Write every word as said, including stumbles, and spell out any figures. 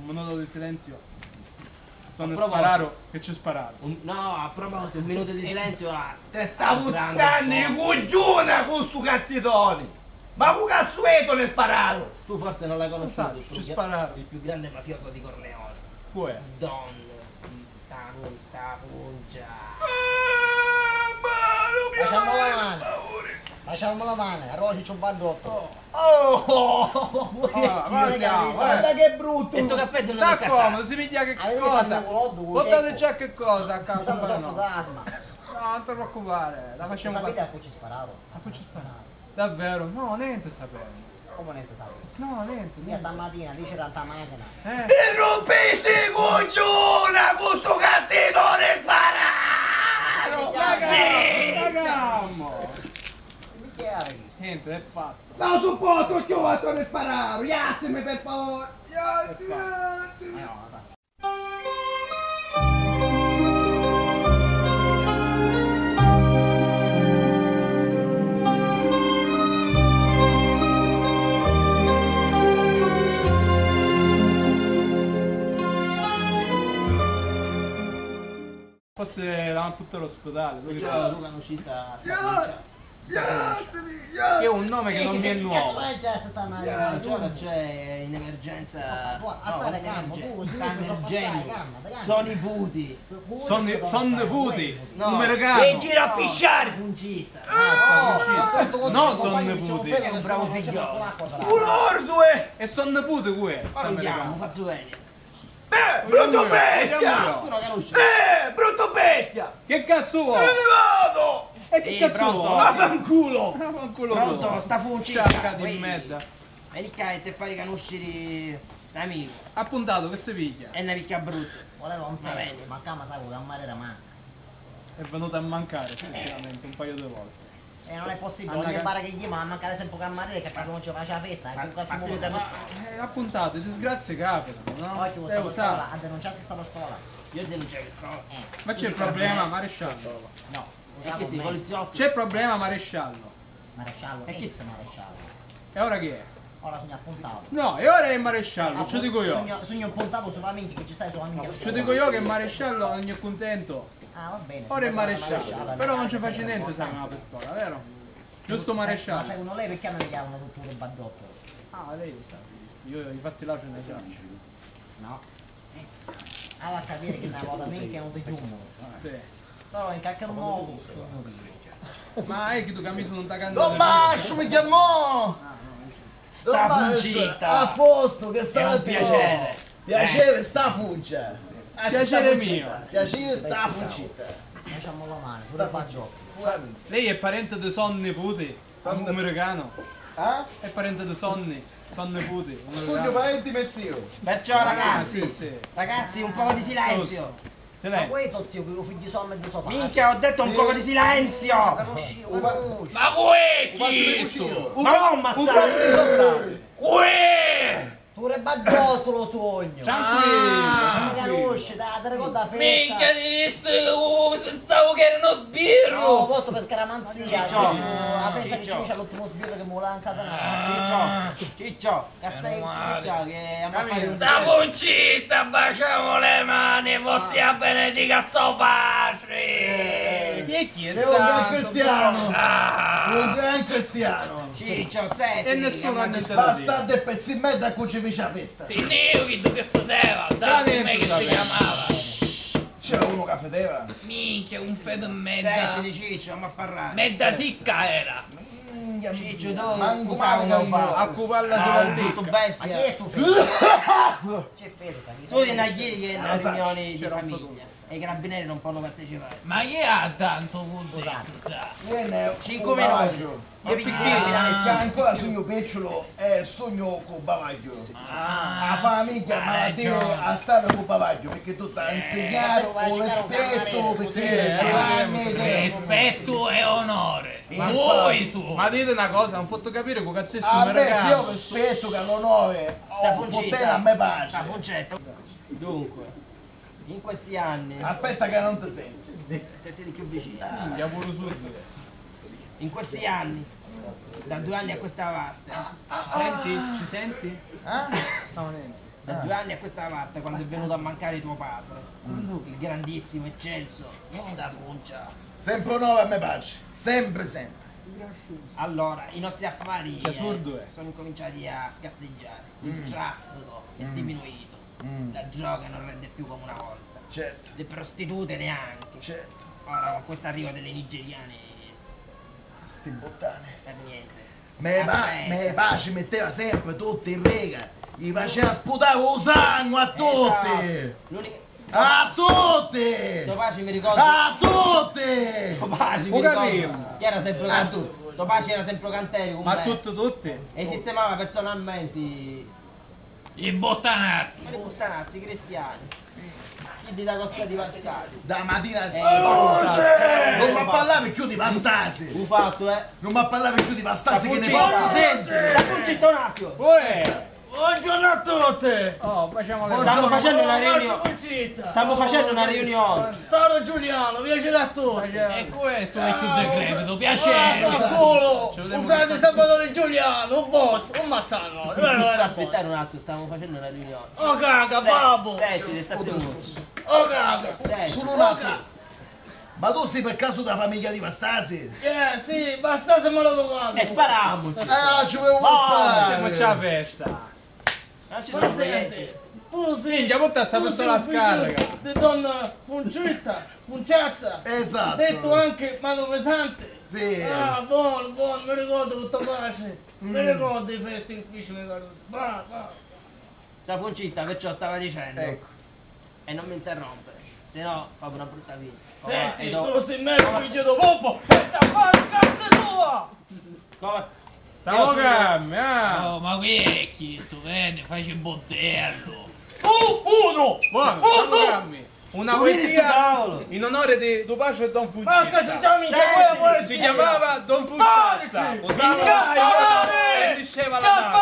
Un minuto di silenzio. Quando spararu, che ci spararu. Un, no, a proposito, un minuto di silenzio a... Te sta puttannu i cugghiuna cu stu cazzitoni! Ma cu cazzu è tu ne spararu? Tu forse non l'hai conosciuto, il più gra-, il più grande mafioso di Corleone. Cu è? Don Sta, sta pungia. Facciamo la mano. Facciamo la mano, allora ci un bandotto. Oh! Ah, guarda che brutto! E sto caffè non è... Sta comodo, si piglia che cosa? Portate già che cosa a casa? No, non ti preoccupare, la facciamo passare. Sapete a cui ci sparavo? A cui ci sparavo? Davvero? No, nenti sapemu. Comu nenti sapemu? No, nenti, nenti. Mia stammatina dici tanta machina. Eh? Mi rumpisti i cugghiuna cu stu cazzitoni spararu! Cagamo, cagamo! Nenti, è fatto. Non supporto cchiù a tu spararu, jazzimi per favore! Jazzi, jazzi! Forse l'hanno buttato all'ospedale, lui... Già, tu conosci sta, sta... Che è un nome che non mi è nuovo. C'è, c'è in emergenza. Sta emergenza. So nipoti. Son, son nipoti. No. Come regalo. E gira a pisciare. No, son nipoti. È un bravo figlio. Un ordu, eh. E son nipoti, cu è? Ora lo chiamo, faccio venire. Eh, brutto bestia! Eh, brutto bestia! Che cazzo vuoi? Me ne vado! E che cazzo vuoi? Vaffanculo! Vaffanculo tu! Pronto, sta funcina. Sciacca di merda. Veni qua e te fai conoscere l'amico. Appuntato, che si piglia? È una picca brutta. Voleva un pezzo, ma qua mi sa che cammarera manca. È venuto a mancare, effettivamente, un paio di volte. Eh, non è possibile, ogni bara che ghjima a mancari sempri u cammareri, che qualcuno ci faci a festa, e comunque... Ma, ma, eh, appuntato, disgrazie capitano, no? Oggi sta scola, a denunciarsi sta scola. Io denunciare scola? Eh. Ma c'è problema, maresciallo? No. E chi sei, poliziotto? C'è problema, maresciallo? Maresciallo, ex maresciallo. E ora chi è? Ora sugnu appuntato. No, e ora è maresciallo, ci dico io. Sugnu, sugnu appuntato solamente che ci stai solamente. Ci dico io che maresciallo non è contento. Ah, va bene. Ora è maresciallo, però non ci faci nenti se è una pistola, vero? Giusto, maresciallo? Ma secondo lei perché mi chiamano dottore Baddotto? Ah, lei lo sa, io i fatti là ce ne saccio. No. Eh. Ah, va a capire che una volta minchia non ti chiumo. Sì. Però in qualche modo sono vivo. Ma è che tu cammini su un tacante. Don Mascio mi chiamò! Ah, no, non c'è. Sta funcita. A posto, che stai? È un piacere. Piacere, sta funcia. Piacere mio. Piacere, sta funcita. Lasciamo la mano, pure Baggio. Lei è parente di son nipoti? Son americano? Eh? È parente di Sonny, son nipoti. Sugnu parenti me ziu. Perciò, ragazzi, ragazzi, un poco di silenzio. Silenzio. Ma questo zio, quello figlio di son e di so padre. Minchia, ho detto un poco di silenzio. Conosci-, conosci-. Ma uè, chi è sto? Ma non ammazzare. Uè! Pure Baggiottolo sogno. Tranquillo, tranquillo. Ma conosci, dai, ti ricordi la festa? Minchia, ti visti, uh, pensavo che era uno sbirro. No, ho fatto per scaramanzia, la festa che ci fece all'ultimo sbirro che mi voleva incatenare. Ciccio, Ciccio, che sei qua che a fare un... Sta funcita, baciamo le mani, vozia benedica a so padre. Chi è chi è? Sei un gran cristiano. Un gran cristiano. Ciccio, senti, e nessuno ha niente da dire. Bastardo e pezzi merda, cu ci fece a festa. Sì, neo chiddu che fedeva, da me che si chiamava. C'era uno che fedeva? Minchia, un fede merda. Senti, Ciccio, ma parlare. Merda sicca era. Minchia, Ciccio, tu manco male che fa. A cu parla solo a dicca. Ma chi è sto figlio? C'è fede, capito? Solo in Aghiri che è una riunione di famiglia. E i carabinieri non possono partecipare. Ma chi ha tanto vuduta? Cinque minuti. E picchì? Ancora sugnu picciulu e sugnu cu bavagghiu. A famigghia m'ha a stari cu bavagghiu, picchì tu t'ha insignatu u rispettu, picchì giuvanni. Rispettu e onore. Voi su. Ma dite una cosa, non posso capire cu cazzu è stu mercatu. A me sia u rispettu che l'onore. Sta funcetta. A me pace. Sta funcetta. Dunque. In questi anni... Aspetta che non ti senti. Sentiti più vicino. Minchia, pure su. In questi anni, da due anni a questa parte. Ci senti? Ci senti? Eh? No, niente. Da due anni a questa parte, quando è venuto a mancare tuo padre, il grandissimo, eccelso, sta Funcia. Sempre un'ova a me patri, sempre, sempre. Allora, i nostri affari, eh, sono incominciati a scarseggiare. Il traffico è diminuito. La droga non rende più come una volta. Certo. Le prostitute neanche. Certo. Ora, con questo arrivo delle nigeriane, sti buttane, per niente. Me pa-, me patri metteva sempre tutti in riga, gli faceva sputare u sangue a tutti! Esatto. L'unica... A tutti! Tuo patri mi ricorda... A tutti! Tuo patri mi ricorda che era sempre... A tutti! Tuo patri era sempre canterio con me. Ma tutti, tutti? E sistemava personalmente i... I buttanazzi! I buttanazzi cristiani! Chiddi da costa di Vassari. Da matina a sera. Eh, non mi parlavi più di Vastasi. Lu fattu, eh. Non mi parlavi più di Vastasi che ne posso sentire. Sta Funcetta un attimo. Uè. Buongiorno a tutti. Oh, facciamo le... Stiamo facendo una riunione. Stiamo facendo una riunione. Sono Giuliano, piacere a tutti. E questo è il decreto, piacere. Culo, un grande Salvatore Giuliano, un boss, un mazzano. Aspettare un attimo, stiamo facendo una riunione. Oh caca, babbo! Senti, senti, senti. Oh caca! Senti. Solo un attimo. Ma tu sei per caso della famiglia di Vastasi? Eh, sì, Vastasi me lo domando. E sparamoci. Eh, ci volevo sparare. Facciamoci la festa. Non ci sono progetti. Tu sei... Minchia, porta sta pistola scarica. Di donna Funcitta, Funciazza. Esatto. Detto anche mano pesante. Sì. Ah, buono, buono, mi ricordo con tuo padre. Mi ricordo i festi che fece le cose. Va, va. Sta Funcitta, perciò stava dicendo. Ecco. E non mi interrompere, se no fa una brutta fine. Senti, tu sei mio figlio di pupo e sta fare cazzo tua! Come? Stavo calmi, ah! Oh, ma qui è chi sto venne? Faci bordello! Uh, uno! Buono, stavo calmi! Una poesia in onore di tuo padre Don Funcetta. Basta, si chiama... Si chiamava Don Funcetta. Usava e diceva la...